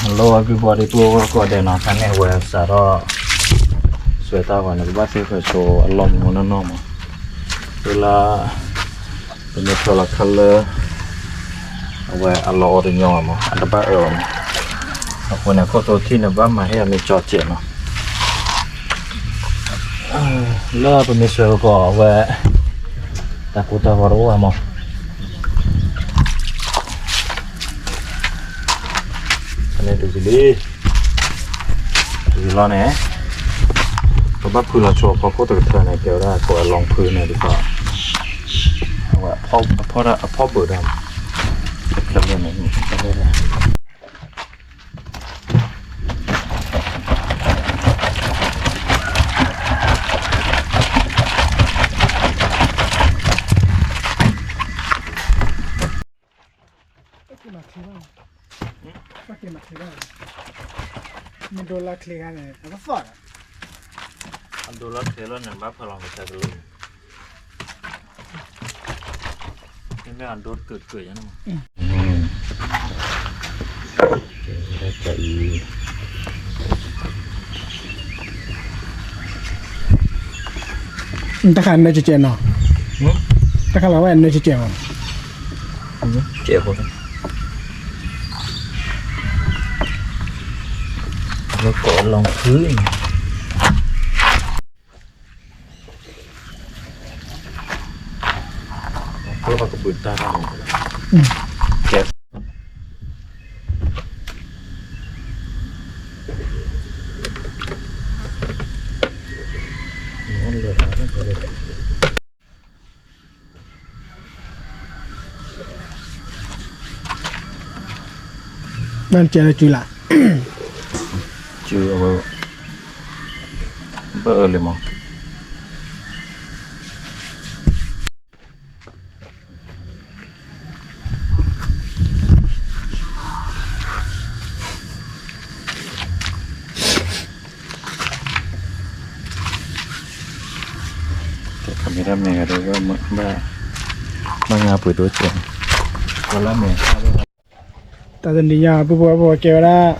Hello everybody, ပှၤကိးဂၤဒဲးနီၤ, ခါန့ၣ်အဝဲစးထီၣ် စွဲတၢ်ဂီၤန့ၣ် ပဘၣ်သ့ၣ်ဃဲၤဆိအလီၢ်မူနီၢ်နီၢ်မး, လၢ ပမ့ၢ်ထွဲလီၤခါလၢ အဝဲအလီၢ်အိၣ်တညီဘၣ်မး, အတဘၣ်အၢဘၣ်မး, အဃိန့ၣ် ခိၣ်ထိထံၣ်န့ၣ် ဘၣ်မၤဟ့ၣ်အမ့ၢ်ကၠီကဲးနီၤ, လၢပမ့ၢ်စွဲကီးအဝဲ တၢ်ကိၢ်တၢ်ဂီၤတအိၣ်ဘၣ်မး, ဖဲန့ၣ်ဒုးလံ ဒုးလီၤန့ၣ် ပဘၣ်ဖုလီၤဆိအဖီခိၣ်တကထၢၣ်န့ၣ် ကဲဝဲဒၣ်ကိးအလီၢ်ဖုန့ၣ်ဒ်သိး အဝဲအဖီဘၢၣ်ဒၣ် တဖျၢၣ်န့ၣ် ဘၣ်က့ၤမၤချ့ဘၣ်, ဘၣ်က့ၤမၤချ့ဘၣ်, မ့ၢ်ဒိလါချ့ခါန့ၣ် အကသီၣ်ဒီး, အဒိလါချ့လီၤန့ၣ် ဘၣ်ဖၢလီၤကဆါကလိ, မ့မ့ၢ်အဒိတကုာ်တကုာ်ညါန့ၣ်မး, တၢ်ခါနၢကဲကဲနီၤ, တၢ်ခါလီၤဝဲနၢကဲကဲမး, ကဲဖိ, လၢကိးအလီၢ်ဖုန့ၣ် ကဘုးတၢ်, ကဲ, ဘၣ်ကဲလၢစုလၢ်, စုအဝဲ, ဘၣ်အၢလံမး, တၢ်ခါမ့ၢ်တၢ်မ့ၢ်ဂၤဒီး ဘၣ်, ဘၣ်ငါပှ့ၤဒိကဲး, ကီလၢမဲာ်, တၢ်တနံၤညါ ပူဖိဝဲဖိကဲဝဲဒၣ်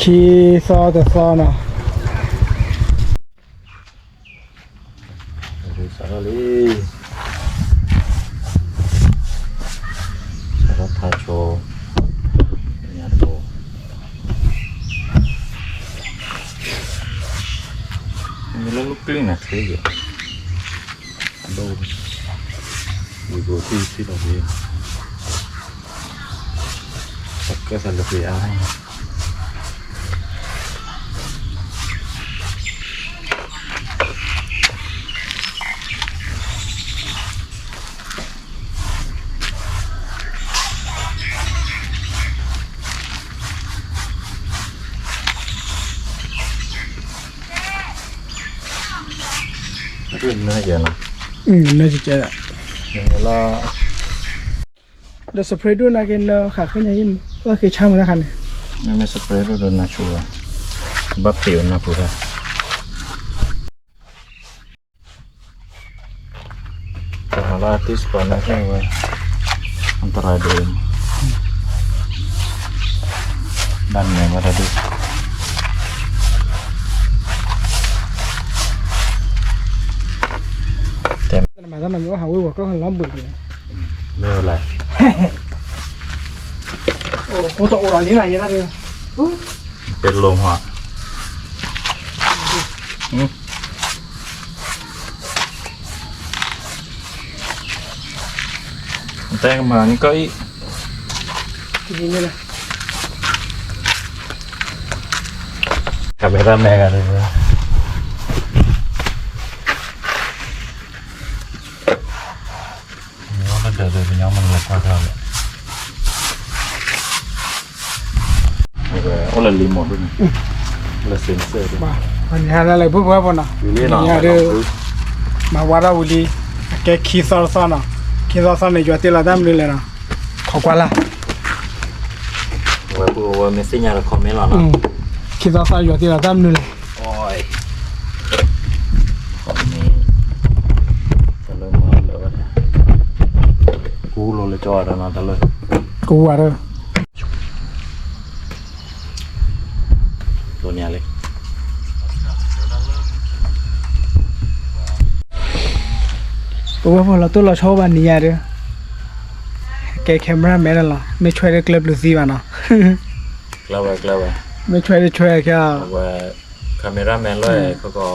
ခံသီတသီနီၤ. စးထီၣ်လံ, စးထီၣ်ဖးဆိ, ညါတိ, မ့ၢ်လၢမုၢ်ကျ့ၣ်နၤချ့ယဲၢ်, အဒိ, ယကထံၣ်ထံၣ်လီၤက့ၤ, ကဲသးလၢပှဲၤအါ နၢယဲနီၤ, နၢကဲကဲဒၣ်, လၢ ဒီး spray ဒိၣ်နၤက့ၤနၢဃးခဲညါအံၤ, လၢက့ၤဆါမုၢ်တၢ်ခါန့ၣ်, မ့မ့ၢ် spray ဒိၣ်ဒီးနၤဆူၣ်ဝဲ, ဘၣ်ဖံးဝဲနၢ်ပူၤတၢ် တဟးလၢအတံၢ်စပီးန့ၣ်ဝဲ, အတရၢဒိၣ်, ဘၣ်နဲၣ်ဝဲတၢ်ဒုး, တဲမၤတၢ်နမ့ၢ်အိၣ်ဟးဝ့ၤဝီၤကီၢ်လီၤဘှံးန့ၣ်, မ့ၢ်ဝဲလဲၣ်, အိၣ်တအိၣ်ဒီးလံနၤယဲဒၣ်ဒုး, တဲလိာ်မး တဲကမၤန့ၣ်ကီၢ်အံၤ, ကဘဲတၢ်မဲဂၤဒၣ်, မ့ၢ်အိၣ်လၢဒၢးဒၢး ပညီမ့ၢ်လဲၤကွၢ်တၢ်လဲၣ်, အိၣ်လၢလံမီၢ်ဒၣ်န့ၣ်, လၢစ့စ့ဒၣ်, န့ၣ်ဟးလၢလၢပှဲၤပှဲၤပနီၤ, န့ၣ်ဟးဒၣ်, မၤဝါထီၣ်ဝံၤလံ, အကဲခံသီတသီနီၤ, ခံသီတသီန့ၣ် ယွၤတ့လီၤတၢ်မနုၤလဲၣ်နီၤ, ခိးကွၢ်လၢ် ဝဲပူၤဝဲမ့ၢ်သ့ၣ်ညါဒီး comment လီၤနီၤ, ခံသီသီယွၤတ့လီၤတၢ်မနုၤလဲၣ်, တၢ်လၢမၤလၢဝဲဒၣ်, ကူလိာ်လၢကၠီဒီးနီၤ တၢ်လၢ ကဝၤဒီး ပဝဲဖိလီၤတိၢ်လီၤဆီဘၣ်နံၤညါဒီး ကဲ camera man လီၤ မ့ၢ်ဆွဲဒီးကျဲပျုၤသံဘၣ်နီၤ မ့ၢ်ဆွဲဒီးဆွဲခဲ camera man လီၤ ခီကီ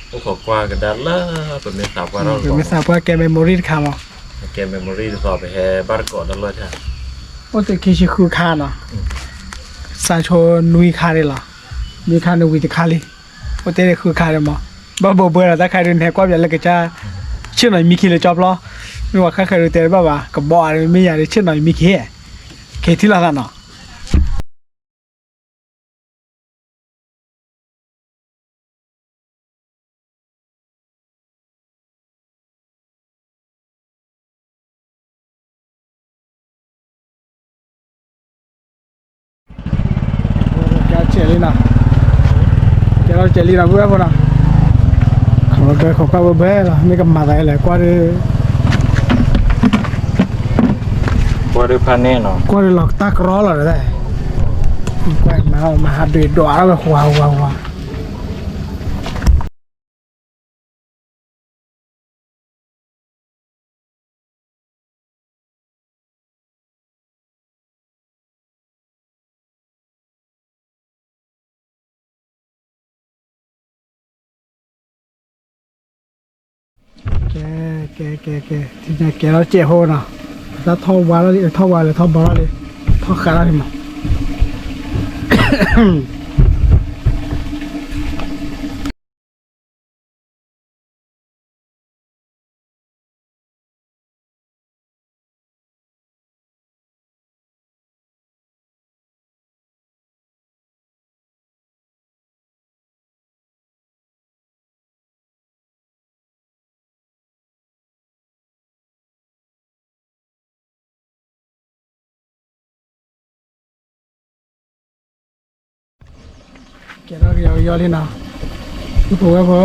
အိၣ်ခိးကွၢ်ကဒါလၢ ပမ့ၢ်သးပှၢ်ထီၣ် ပမ့ၢ်သးပှၢ်ကဲ memory တခါမး ကဲ memory တသီ ပဟဲဘၣ်တကိးတလီၢ်တၢ် အိၣ်တ့ၢ်ခံဆံဃုခါနီၤ စးဆိနွံခါန့ၣ်လီၤ နွံခါန့ၣ်ဝံၤတခါလံ အိၣ်တ့ၢ်ဃုခါန့ၣ်မး ဘၣ်ဘိးဘှဲလီၤ တၢ်ခါဒုးနဟဲကွၢ်ပၠးလၢကစၢ် ဆ့ၣ်နီၤယမံခံလၢကၠီပျီ မ့ၢ်ဝဲခါခဲဒုးတဲတဘၣ်ဘၣ် ကဘီအါမ့ၢ်ယၤဒီး ဆ့ၣ်နီၤယမံခံ ကထံၣ်လိာ်သးနီၤ ကဲစဲးလံနီၤ ကဲထီၣ်စဲးလံနီၤ ဘုရားဖိနီၤ ခီကဲခိးကွၢ်ဘၣ်ဘၣ်လီၤ မ့ၢ်ကမၤသးလဲၣ် ကွၢ်ဒုး ကွၢ်ဒုးဖးန့ၣ်နီၤ ကွၢ်ဒုးလီၤတၢ်ကရီလီၤဒီး ကွၢ်မၤမၤဟးဒုးဒွးထီၣ်ဝဲ ဝါဝါဝါ ကဲ ကဲ ကဲ ကဲ ထံၣ်ညါကဲထီၣ်စဲးဖိနီၤ တၢ်ထီၣ်ဝါလီၤလံ ထီၣ်ဝါလၢထီၣ်ဘီလီၤလံ ထီၣ်ဃးလီၤလံမး ကဲထီၣ်ကယီကယီလံနီၤ ဖိဝဲဖိ တ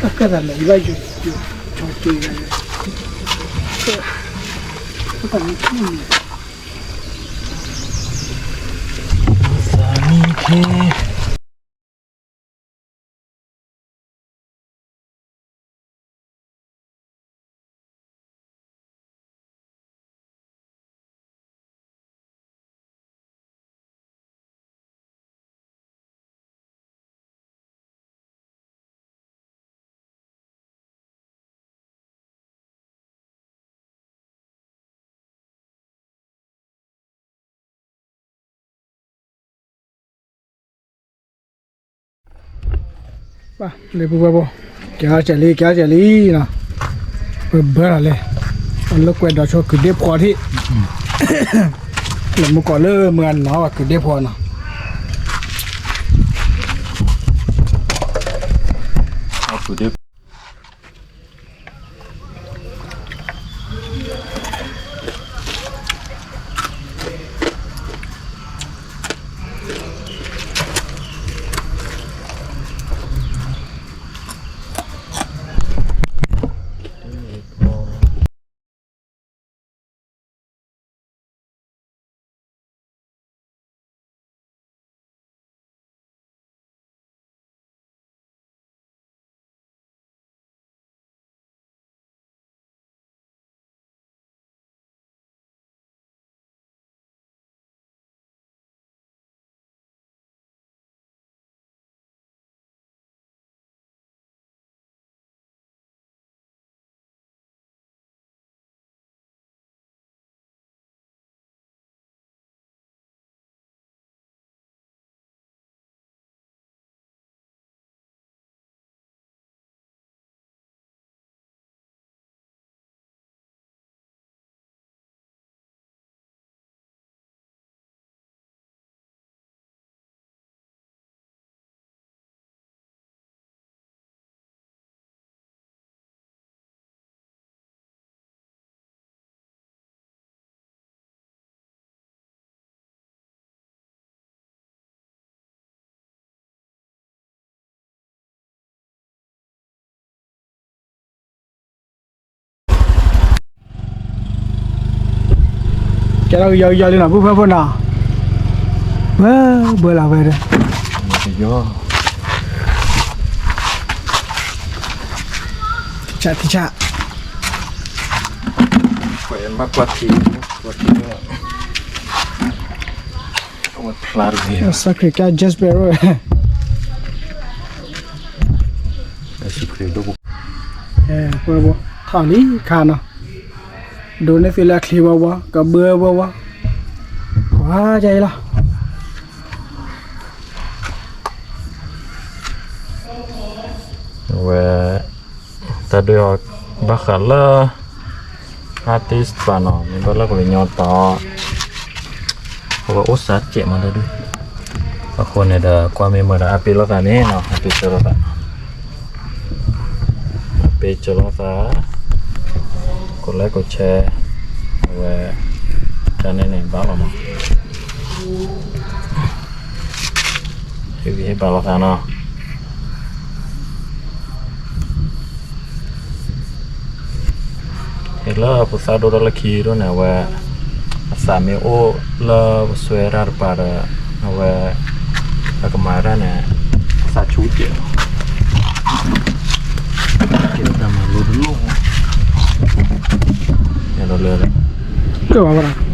ၢ်ကၢၣ်သးလၢယဘၣ်ယိၤ ဆီက့ၤ သးမံခဲဘၣ်လၢပဝဲဘိ ကဲထီၣ်စဲးလံ ကဲထီၣ်စဲးလံနီၤ ပဘၢလီၤလဲၣ် အလၢကွဲးဒီးဆိကုၤဒ့ဖီထံး လၢမူကီၢ်လၢမုၢ်အနီၢ်ဝဲကုၤဒ့ဖီနီၤ ကုၤဒ့ လီၤကယီကယီလံနီၤ ပုၢ်ဖိဖိနီၤ, ဘၢဘၢလီၤဝဲဒီး, ထံဆးထံဆး, ကွၢ်ထံ, ကွၢ်ထံ, အဝဲဖျါတဂ့ၤ, စခရံးကၢ် Jasper ဝဲ, ထီၣ်လံခါနီၤ, ဒိးန့ၢ်သုလၢအချ့ဝဲဝဲ ကဘၢဝဲဝဲ, ကွၢ်ယၤအံၤလီၤ. အဝဲ တၢ်ဒုးအီၤဘၣ်ဃးလၢ artist ပာ်နီၤ မ့ၢ်ဘၣ်လၢပှၤကညီတီၤ အဝဲအိၣ်စးစဲးမးတၢ်ဒုး, အဃိန့ၣ်ဒီး ကွၢ်မ့ၢ်မၤဒီးအပ့ၤလိာ်သးန့ၣ်နီၤ အပ့ၤစၢၤလိာ်သး, အပ့ၤစၢၤလိာ်သး, ကိးlikeကိးshare, အဝဲ တၢ်န့ၣ်န့ၣ်ဘၣ်လီၤမး ဟ့ၣ်ဂံၢ်ဟ့ၣ်ဘါလိာ်သးနီၤ. ဟ့ၣ်လၢဖိသၣ်ဒိၣ်ထီၣ်လၢခံဒိၣ်န့ၣ် အဝဲ အသးမ့ၢ်အိၣ်လၢပစွဲဒၣ်တပၤဒီး အဝဲ အကမၤဒၣ်န့ၣ် အသးဆူၣ်စဲးလီၤ. ကဲတၢ်မၤလိတလိၣ် အဲၣ်ဒိးလၢ ကၢဘၣ်ဝဲဒၣ်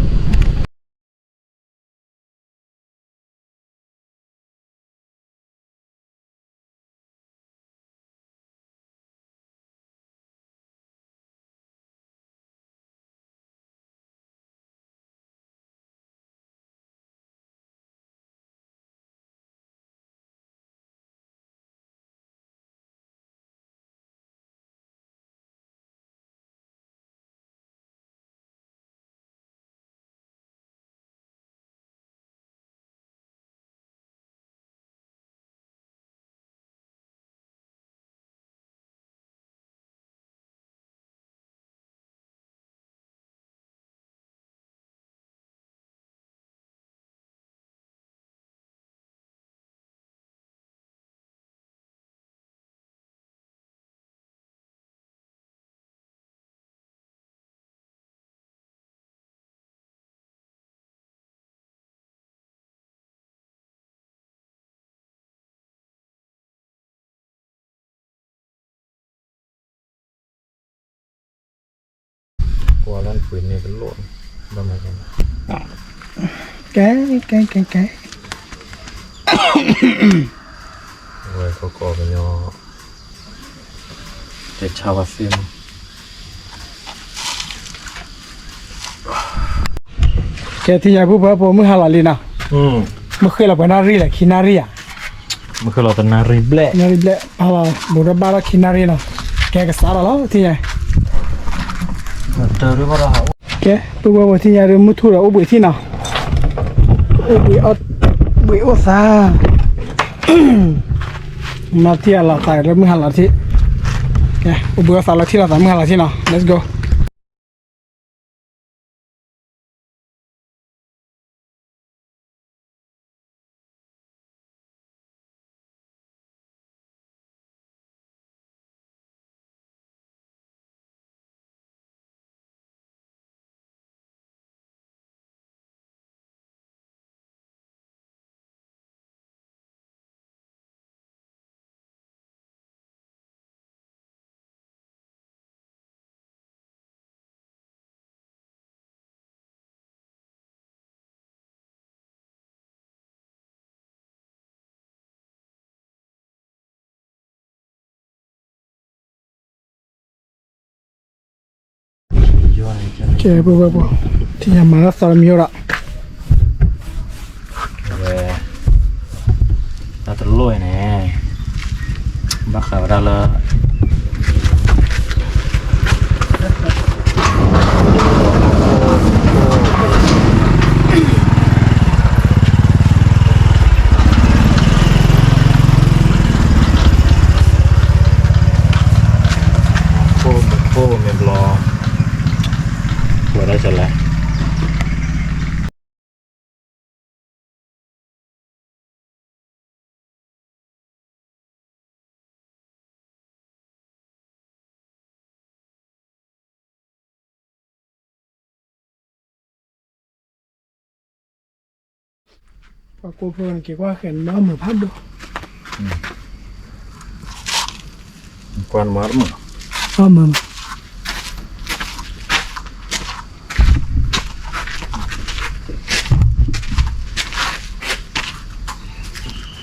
ကွၢ်လၢနပှ့ၤန့ၣ်တလိၣ်, ဘၣ်မၤကဲ, ကဲ, ကဲ, ကဲ, ကဲ, ဝဲကီၢ်ကီၢ်ပညီ, တဲဆါဝဲသ့ၣ်မး. ကဲ ထံၣ်ညါ ပုၢ်ဖိဖိ မုၢ်ဟါလီၤလံနီၤ, မုၢ်ဃ့လီၤပှဲၤနၣ်ရံၣ်လဲၣ် ခံနၣ်ရံၣ်ဧါ, မုၢ်ဃ့လီၤတနၣ်ရံၣ်ဘျဲၣ်, နၣ်ရံၣ်ဘျဲၣ် ဟါလီၤ ဘူးဒီးဘၣ်ထီၣ်ခံနၣ်ရံၣ်နီၤ, ကဲကစးထီၣ်လီၤ ထံၣ်ညါ, ကဲ ပုၢ်ဖိဖိ ထံၣ်ညါဒီး မုၢ်ထူၣ်ဒီးအိၣ်ဘှံးထံၣ်နီၤ, အိၣ်ဘှံး, ဘှံးအိၣ်သး, မၤထံၣ်အလီၤသးလၢမုၢ်ဟါလီၤထံၣ်, ကဲ အိၣ်ဘှံးအိၣ်သးလီၤထံၣ်လိာ်သးမုၢ်ဟါလီၤထံၣ်နီၤ let's go.ကဲ ပုၢ်ဖိဖိ ထံၣ်ညါမၤတၢ်သီတမံၤဒီး ဝဲ တၢ်တလိၣ်အံၤန့ၣ် ဘၣ်ဃးဝဲဒၣ်လၢ ဖိမ့ၢ်ဘျီ ဝဲဒၣ်စလဲၣ် ပှၤကိးဖိန့ၣ်က့ၤကွၢ်ဃဲၤနီၢ်မုာ်ဖးဒိၣ်, ကွၢ်မၤတမုာ်, အမုာ်မး,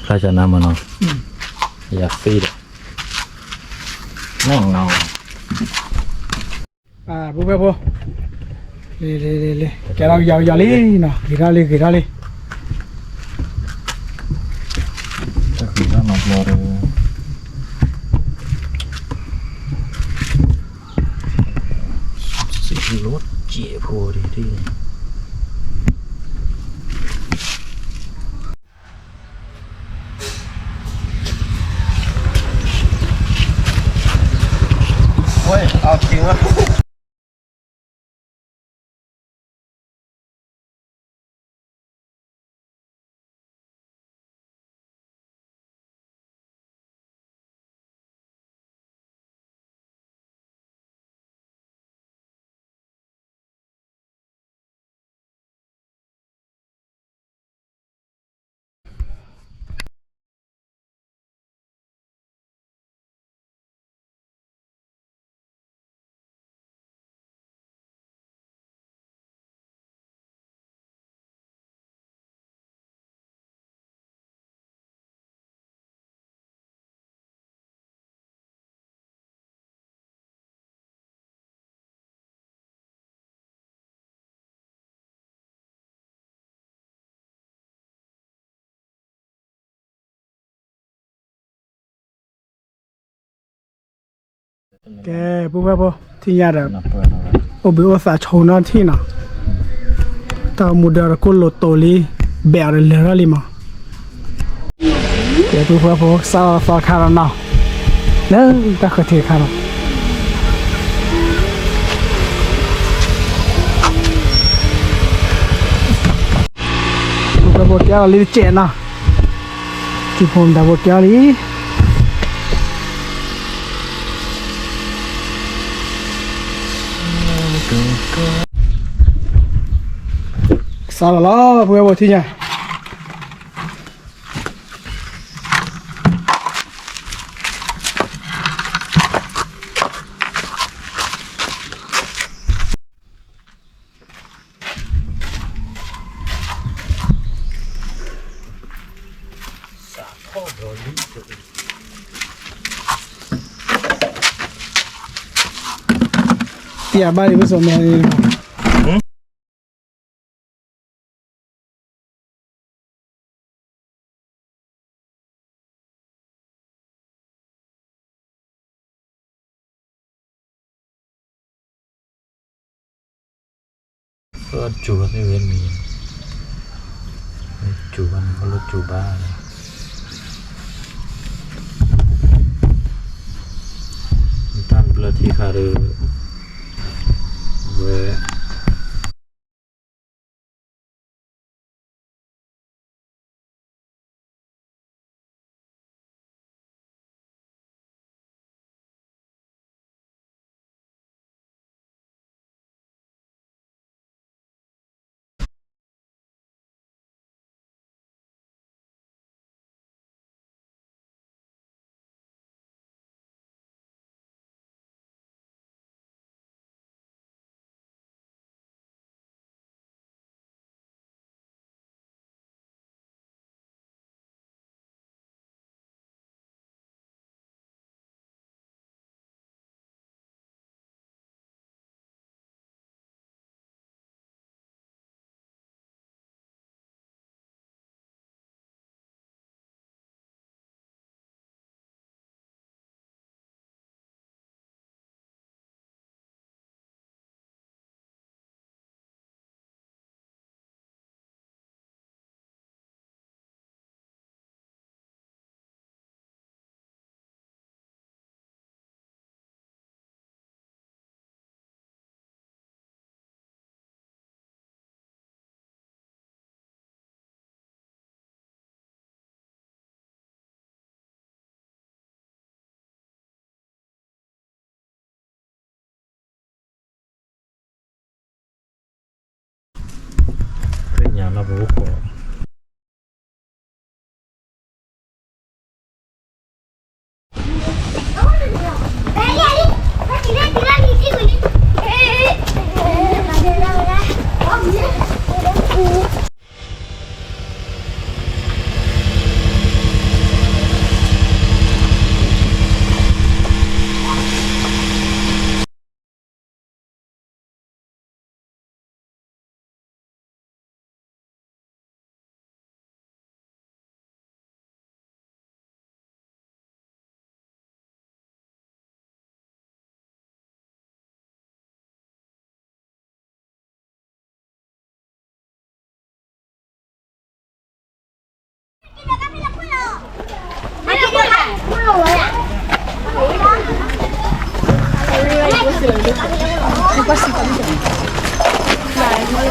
ဖျါစနါမနီၤ, ယၤသ့ဒီး, နီၢ်နီၢ် ပူၤဖဲဖိ, လံလံလံလံ, ကဲထီၣ်ကယီကယီလံနီၤ, ဂ့ၤထီၣ်လံ ဂ့ၤထီၣ်လံ, တၢ်ဃံးတၢ်နီၤဘျီဒီး, စံးလီၤစဲးဖိဒ်ဒ် ဝဲ အက့ၤဝဲ ကဲ ပုၢ်ဝဲၢ်ဖိ ထံၣ်ညါဒီး အိၣ်ဘှံးအိၣ်သးဆိနီၢ်ထံၣ်နီၤ, တၢ်မူဒါဒီးကိၣ်လိာ်တိာ်လံ, ဘဲးအီၤဒီးလၢာ်ထီၣ်လံမး, ကဲ ပုၢ်ဝဲၢ်ဖိ ကစၢ်လီၤသီခါလီၤနီၤ, လၢတၢ်ဃၢၤထံးတခါနီၤ ပကဘိးကဲလီၤလံတစဲးနီၤ, ကံၢ်ဖိမတၤဘိးကဲလီၤလံ, ကစၢ်လီၤလီၤ ပဝဲဘိးထံၣ်ညါ တံၢ်အဘၣ်လံ ဝဲစိာ်မဲာ်လံ ကၠူၤဘၣ်သ့ၣ်ဝဲမံၤ, ကၠူၤဘၣ်န့ၣ် ကလိၣ်ကၠူၤဘၣ်, တၢ်ဘျၢထံခါဒီး ဝဲ သ့ၣ်ညါလီၤပအိၣ်ခိး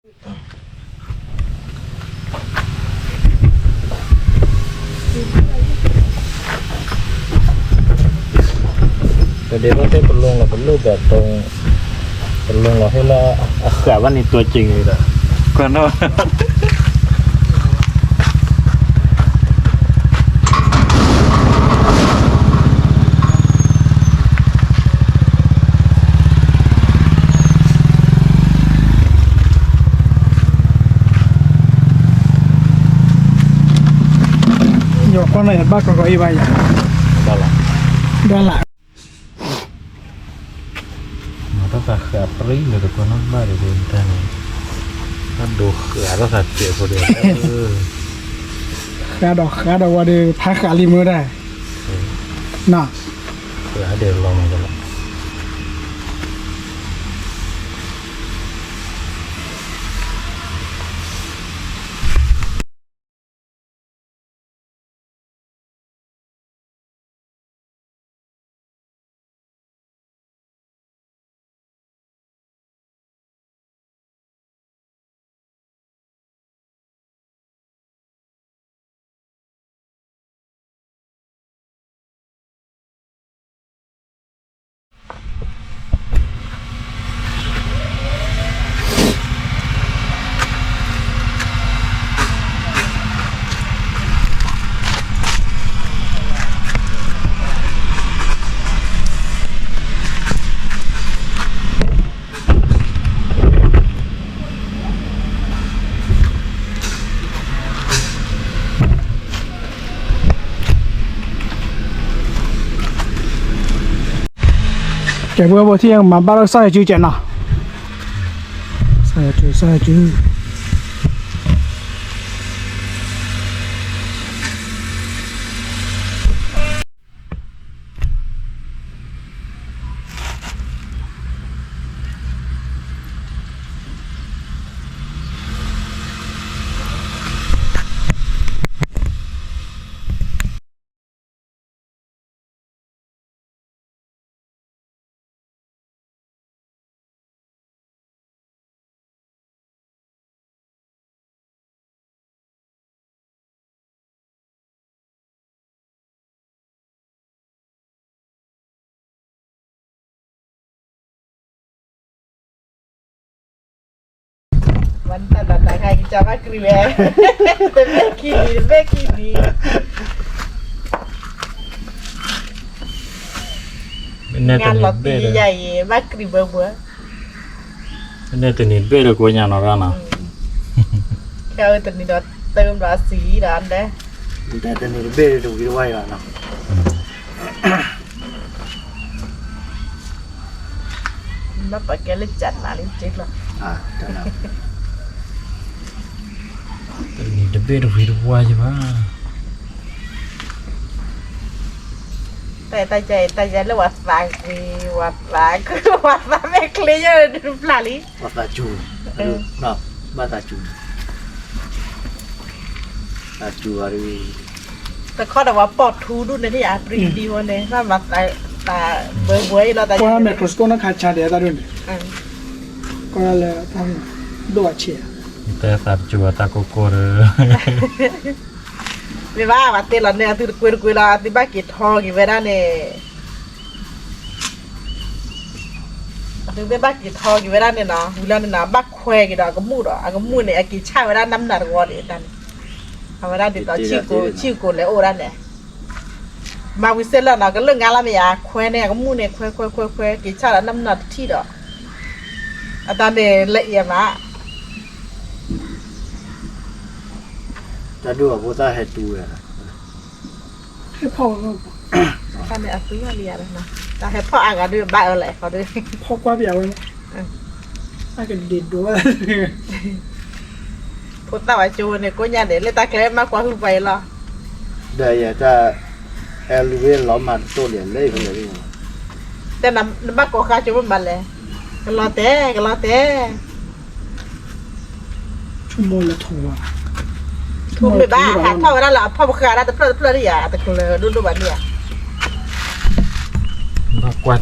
ပဒ့ဘၣ်သ့ၣ်ပလီၢ်လီၤ ပလိၣ်ဘၣ်တုံး, ပလီၢ်လီၤဟ့ၣ်လၢအဃးဘၣ်န့ၣ် ตัวจริง လံဒီး, ကွၢ်နီၣ် ယကွၢ်နီၣ်ယဘၣ်ကီကီအံၤဘၣ်ယၤ, ဒီလၣ်, ဒီလၣ်, မၤတၢ်သးဃးပြံလၢတကွၢ်နီၣ်ဘၣ်ဒီးဒ်တၢ်န့ၣ်, တၢ်ဒိဃးထီၣ်သးစဲးဖိဒီး, ဃးဒီးဃးဒီးဝဲဒီး ဖးဃးလံမ့ၢ်ဒၣ်, နီၣ်, ဃးဒီးလီၤမးဒီလၣ်. ကဲ ပဝဲဖိထံၣ်မၤဘၣ်လၢကစၢ်ယွၤစုကဲးနီၤ, ကစၢ်ယွၤစု ကစၢ်ယွၤစု. ဝဲတၢ်တၢ်တၢ်ခါကစၢ်ဘၣ်ကြံးဝဲ, တဘ့ၣ်ခံနံၤ တဘ့ၣ်ခံနံၤ, နလီၤတံၢ်ယယၤအံၤ ဘၣ်ကြံးဘၢဘၢ, နတနံၤတဘ့ၣ်ဒီးကိးညါနီၤရၣ်နီၤ, ခဲအံၤတနံၤဒီးတၢ်ဘျီစံးဒီးဒဲ, တနံၤတဘ့ၣ်တဝံၤတဝါအံၤဘၣ်နီၤ. ဘၣ်ပာ်ကဲလၢကၠးနၤလံက့လီၤ, တနံၤတဘ့ၣ်တဝံၤတဝါယဘၣ်. တၢ်တၢ်ယဲ တၢ်ယဲလၢဝဲသးကွံာ် ဝဲသးကွံာ် ဝဲသးမဲာ်ချံယဲၢ်တဖျၢၣ်လံ, ဝဲသးစူၤ, ဘၣ်သးစူၤ, သးစူၤအီၤတဂ့ၤ, တခီဒီးဝဲပိာ်ထူဒူၣ်န့ၣ် အပြံဒံဝဲန့ၣ် ဘၣ်မၤသးဘၢဘှဲအံၤလီၤ, ကွၢ် microscope နီၢ်ခါဆါဒဲးတၢ်ဒိၣ်န့ၣ်, ကွၢ်လၢတၢ်ဒိၣ်အဆံး, တဲသးစူၤအတၢ်ကိၢ်ကိၢ်ဒီး မ့ၢ်ဘၣ် ပှၤတဲလီၤန့ၣ် အသုတကွ့တကွ့လီၤ အသုဘၣ်က့ၤထီက့ၤဝဲဒၣ်န့ၣ်, အသုမ့ၢ်ဘၣ်က့ၤထီက့ၤဝဲဒၣ်န့ၣ်နီၤ ဝံၤလီၤန့ၣ်နီၤ ဘၣ်ခွဲက့ၤဒီးအကမူၣ်ဒီး အကမူၣ်န့ၣ် အက့ၤဆၣ်ဝဲဒၣ်နးမနုၤတဝီလံတၢ်န့ၣ်, အဝဲဒၣ်ဒ်သိးဆံၣ်ကိၤလဲၤအိၣ်ဒၣ်န့ၣ်, မၤဝံၤစ့ၢ်လၢနီၤ ကလၢာ်ငါလီၤမ့ၢ်ယါ ခွဲန့ၣ် အကမူၣ်န့ၣ် ခွဲခွဲခွဲခွဲ က့ၤဆၣ်ဒီးနးမနုၤတထံၣ်ဒီး, အတၢ်န့ၣ်လၢအံၤမး တၢ်ဒိၣ်အဖိသၣ်ဟဲတူဝဲ, ဟဲဖီၣ်, တၢ်န့ၣ်အသူလံယၤ, တၢ်ဟဲဖီၣ်အါဂၤဒုးဘၣ်အၢလဲၣ်, ဖီၣ်ကွၢ်ပယါဝဲ, အကဒ့ဒိး, ဖိသၣ်ဝဲကၠိဝဲန့ၣ် ကိးညါဒဲး လၢတၢ်ကျဲမၤကွၢ်ဟုၣ်ပှၤအံၤလီၤ, ဒီးယတၢ် အဲလူၤဝဲလီၤမၤတတိၢ်လံ လၢယဖဲလဲၣ်, တဲနဘၣ်ကိးဃါကၠိမ့ၢ်မၤလဲၣ်, ကလီၤတဲာ် ကလီၤတဲာ် ဆိကမိၣ်လၢထိၣ်ဝါ, ထိၣ်မ့ၢ်ဘၣ် ဟးထီၣ်ဝဲဒၣ်လၢအဖီၣ်ပဃာ်ဒၣ်တဖျၢၣ်တဖျၢၣ်ဒ်ယၤ အတချုးလၢဒိၣ်ဒိၣ်ဘၣ်န့ၣ်ဧါ, ဘၣ်ကွၢ်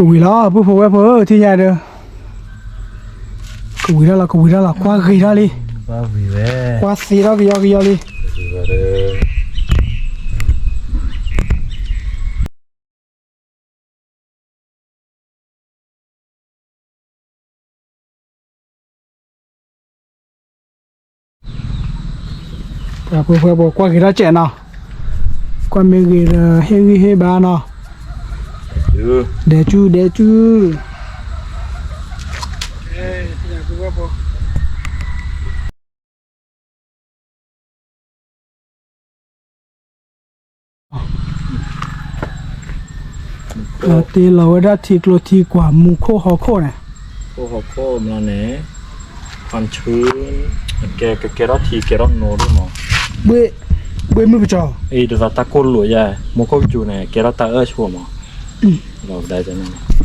ကဝံၤလီၤ ပုၢ်ဖိဝဲၢ်ဖိဧၢ ထံၣ်ညါဒီး, ကဝံၤဒၣ်လီၤ ကဝံၤဒၣ်လီၤ ကွၢ်ဂ့ၤထီၣ်လံ, ကွၢ်သ့ထီၣ်ကယီကယီလံ. ပှၤဖိဝဲၢ်ဖိ ကွၢ်ဂ့ၤထီၣ်စဲးနီၤ, ကွၢ်မ့ၢ်ဂ့ၤဒီး ဟ့ၣ်ဂံၢ်ဟ့ၣ်ဘါနီၤ, ဒဲးကၠူ ဒဲးကၠူ. တ့လီၤဝဲဒၣ်ထံကျိထံကွၢ် မူခိၣ်ဟီၣ်ခိၣ်န့ၣ်, ခိၣ်ဟီၣ်ခိၣ်န့ၣ်, ခွါဆူ, ကဲ ကကဲထီၣ်ထံကဲထီၣ်နိဒိၣ်မး, ဘှ့ၣ်မုၢ်ပကၠီ, အံၤဒ်သိးတၢ်ကိၢ်လိာ်ယါ, မူခိၣ်ကစူၤန့ၣ် ကဲထီၣ်တၢ်အၢၣ်ဆိးမး, လီၤဒၣ်န့ၣ်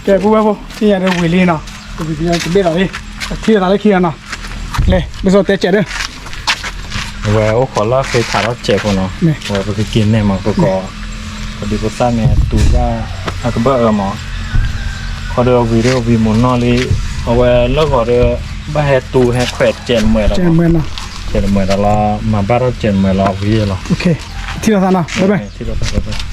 ကဲ ပုၢ်ဝဲၢ်ဖိ ထံၣ်ညါဒီးဝံၤလံနီၤ, တဘ့ၣ်လီၤလံ, ထံၣ်သးလၢခံနီၤ, လဲၤ ဒ်သိးတဲစဲးဒီး ဝဲအိၣ်ခိးလၢဃ့ထးထီၣ်စဲးဖိနီၤ, ဝဲပကက့ၤနဲၣ်မးကကီး, ပဒုးပသၣ်မ့ၢ်တူၢ်ဘၣ် အကဘၢၣ်အၢမး, ခီဒီးဝံၤဒီးဝံၤမုၢ်နီၢ်လံ, အဝဲလၢဂီၤဒီး ဘၣ်ဟဲတူၢ်ဟဲခွဲးစဲးနမှဲလီၤ, စဲးနမှဲလီၤလီၤ, မၤဘၣ်ထီၣ်စဲးနမှဲလီၤ ဝံၤလီၤ, ထံၣ်လိာ်သးနီၤ, ဘၣ်ဘၣ်, ထံၣ်လိာ်သး, ဘၣ်ဘၣ်.